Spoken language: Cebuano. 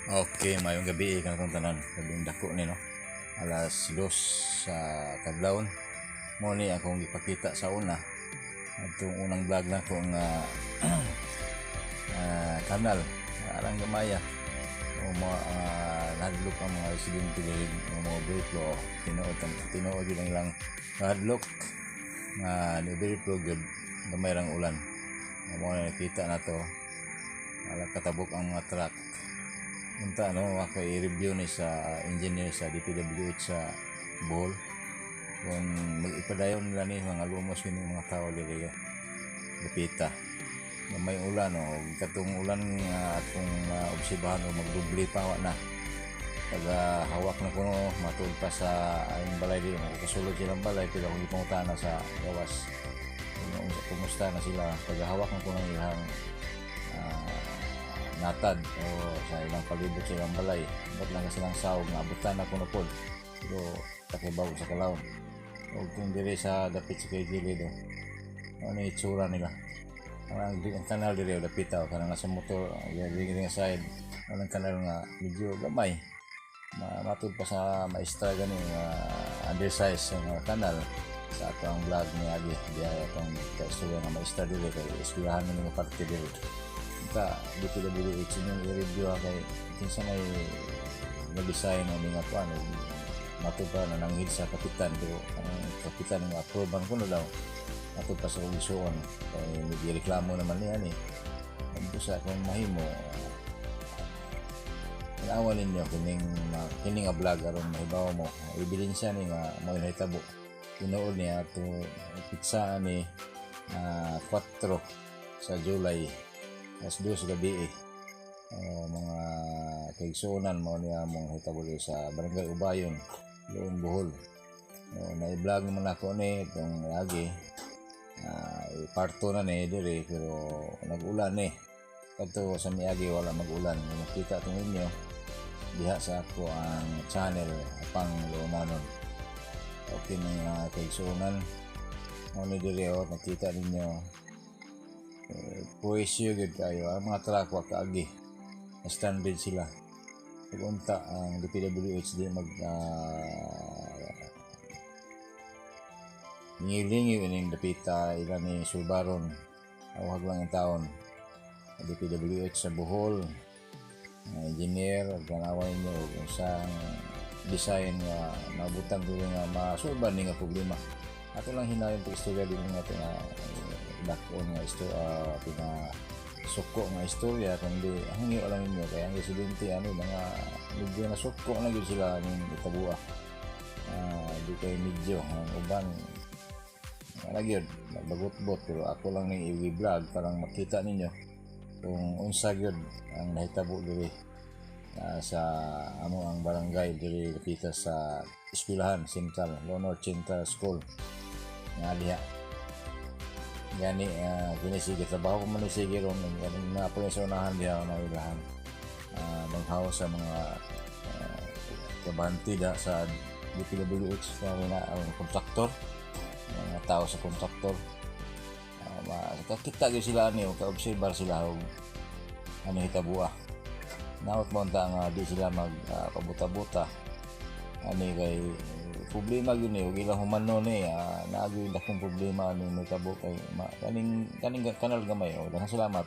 Okay, maayong gabi kanatong tanan. Gabing dako ni, no. 2:00 sa kadlawon. Mao ni akong gipakita sa una. Atong unang vlog nako nga kanal arang gamaya. O mga nahadlok ang mga residente diri nga mga overflow. Tinuod ang tinuod yun ang ilang nahadlok nga ni overflow gyud, gamay rang ulan. Mao na nakita nato. Wala katabok ang mga truck. Unta no, ako i-review ni sa engineer sa DPWH sa Bohol. Kung mag-ipadayon nila ni, mga lumos yun yung mga tao diri dapita. May ulan, no, katong ulan nga atong obserbahan o magdubli pa wa na. Taga hawak na kuno matud pa sa ayong balay diri, makasulod silang balay, pero kung ipangutana sa gawas kung kumusta na sila, taga hawak na kuno ilang natad o sa ilang palibot sa ilang balay. Ba't lang silang sawag nga abutan na kuno pod, pero takibaw sa kalawon. O kung diri sa dapit sa kay gilid, oh, ano yung itsura nila, ang kanal diri dapita o kanang nasa motor diri nga side, ang kanal nga medyo gamay, matud pa sa maestra gani nga undersize ang mga kanal. Sa ato ang vlog ni agi diya atong kaistorya nga maestra diri kay eskwelahan ni nga parte diri ta DPWH inyong i-review ha, kay kinsa may nag-design ani nga kuan, matud pa na nanghid sa kapitan, pero ang kapitan nga approval kuno daw, matud pa sa kugisuon kay nagreklamo naman niya ni. Sa kung mahimo, tanawan ninyo kining kini nga vlog aron mahibaw mo ebidensya ni nga mo nahitabo. Tinuod niya ato pitsa ni 4 sa July, 2:00 gabi eh. Mga kaigsuonan, mao niya mong hitabo diri sa Barangay Ubayon, Loon, Bohol. Na-vlog naman ako ni itong lagi. Part 2 na ni diri, pero nag-ulan ni. Kadto sa miagi wala mag-ulan. Makita itong ninyo diha sa ako ang channel Apang Loonanon. Okay mga kaigsuonan. Mao ni diri oh, nakita ninyo eh, puwisyo gyud kayo ang mga truck wa kaagi, stranded sila. Ug unta ang DPWH di mag lingiw ining dapita, ila ni sulbaron awhag lang ang taon. DPWH sa Bohol, mga engineer, ug tanawan ninyo ug unsang design nga mabutan diri nga masulban ni nga problema. Ato lang hinayon pag istorya dili nga nga dak-on nga istorya, pina suko nga istorya, kundi hangyo lang ninyo kay ang residente ano mga medyo nasuko na gyud sila ning itabua. Di kay medyo ang uban wala gyud nagbagot-bot, pero ako lang ning i-vlog parang makita ninyo kung unsa gyud ang nahitabo diri sa amo ang barangay diri dapita sa eskwelahan Central Leonor Central School nga diha gani. Kini sige trabaho ko man ni sige ron ganing na po sa unahan diha na ilahan banghaw sa mga kabanti da sa DPWH sa na ang kontraktor, mga tao sa kontraktor. Kakita gyud sila ani o ka-obserbar sila og ano hitabua. Naot mo unta nga di sila mag pabuta-buta ani kay problema gyud ni ug ilang humano ni naa gyud dakong problema ani mahitabo kay kaning kanal gamay. O daghang salamat.